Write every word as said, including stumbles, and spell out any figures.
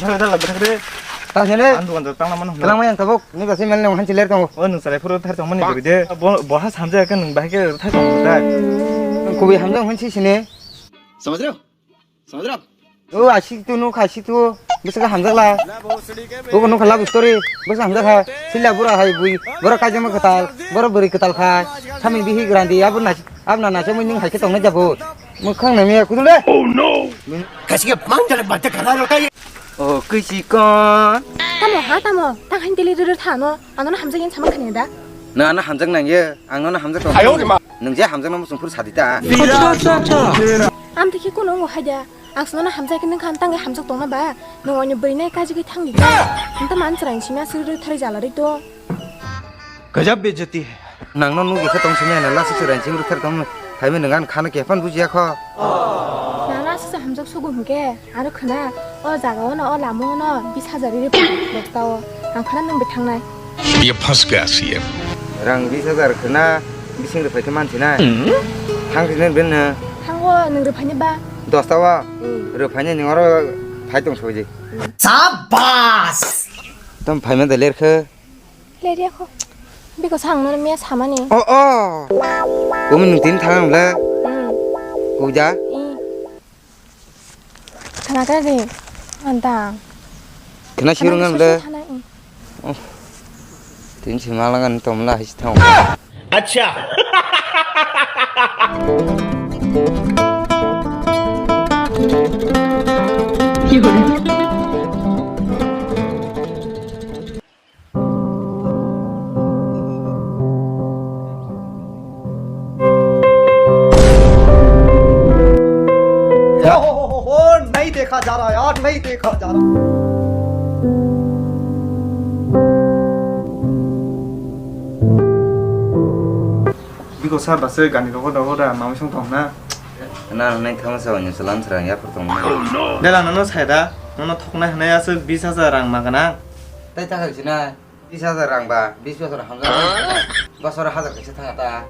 Thar dala bwthak de. Ta sene. Ang dukan jor tangna mano. Kelang mayang tabuk. Ni basi mel nang hanchi ler tongo. O nung salai phuru thar tong mani gori de. Bo, bo ha samjak khe nung bahai khe thar tong tai. Kubi hamjak hanchi sene. Samajh rahe ho? Samajh rahe ho? O asik tu nu khasik tu. Bisa ka hamjak la. Bo ko nu khala story. Bisa hamjak ha. Sila bura hai bui. Bora kajama katal. Bora buri katal khai. Samin bihi grandi. Abuna, abuna na chamui ning hai khe tong na jabo. Mukhang na miya kudul de. Kasi ka mang jale bate khara rota ye. O kisi kon. Tamo ha tamo. Tang han tele rere thano. Ano na hamjak yen samang khani da. Na na hamjak nang ye. Ang no na hamjak tong. Ayo ma. Nung je hamjak no musung phur sadi ta. Am tiki kuno ngo haja. Ang sino na hamjak kin khan tang hamjak tong na ba. Nung onyo beri nai kaji ki thang ni. Anta man chrain sima sir rere thari jala ri to. Gajab bejati hai. Nang no nugi khe tong simi na lasi chwrai chim rwkher tong. Thaimi nang an khana khe phan bujiya kho. Nang lasi sa hamjak sugu hwnkhe aro khna o jaga o no o lama o no bis hajar ri bostao. Ang khna nang bwthangnai. Ye phas gaya si ye. Rang bis hajar khna bising rwphai khe mansinai. Thang khe nang ben na. Thango nang rwphai ni ba. Dosta wa. Hmm. Rwphai ni nang oro phai tong soji. Sabas. Tom phai ma da ler khe. Leri ako. Biko sang no miya samani. Oh, oh. Kumi nung tin thang le. Hmm. Kuja. I. Khana kra de. Anta. Khana sirung le. Oh. Tin si malangan tom la his thang. Acha. हो, हो, हो, हो, हो, नहीं देखा जा रहा यार, नहीं देखा जा रहा। Biko sa base gani rogo rogo da mami song tong na. Na nai thang sa wanya salam srang ya pur tong na. Dela nono sai da, nono thoknai hwnai aswk bis hajar rang magana. Tai ta khai sinai. Bis hajar rang ba, bis bosor hamjak. Bosor hajar kaisa thanga ta.